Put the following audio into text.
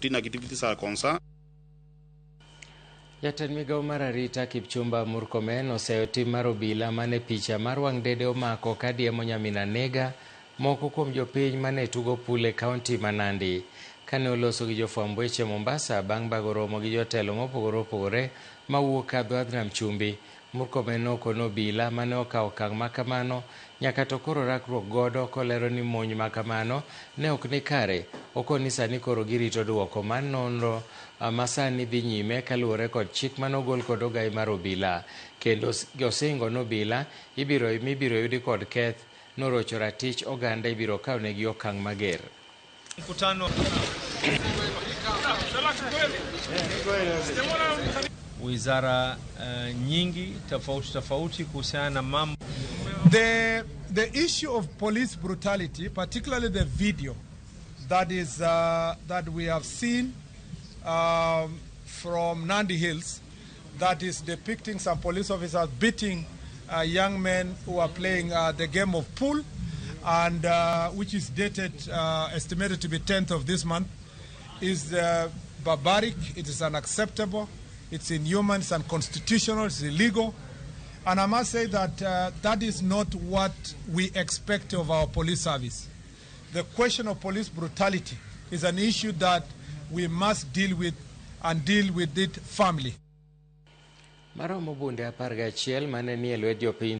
Activities are concerned. Jatend migao mar arita Kipchumba Murkomen oseyo tim mar obila mane picha mar wang' dede omako kadiemo nyamin anega moko kuom jopiny mane tugo pool e kaunti ma Nandi. Kane oloso gi jofwamb weche Mombasa bang' bago romo gi jotelo mopogore opogore mawuok ka dho wadh nam chumbi, Murkomen nokono obila mane okawo okang' makamano nyaka to koro rakruok godo kolero ni monj makamano ne ok ni kare. Okoni sani koro girito duoko mar nonro masani dhi nyime kaluwore kod chik manogol kod ogai mar obila kendo osingo ni obila ibiro mibiro yudi kod keth norocho ratich oganda ibiro kawnegi okang' mager. Mkutano wizara nyingi tofauti tofauti kuhusiana na mambo. The issue of police brutality, particularly the video that we have seen from Nandi Hills, that is depicting some police officers beating young men who are playing the game of pool, and which is dated, estimated to be 10th of this month, is barbaric. It is unacceptable. It's inhuman. It's unconstitutional. It's illegal. And I must say that that is not what we expect of our police service. The question of police brutality is an issue that we must deal with, and deal with it firmly. Maromo bunde 11 mane nie lwet jopiny.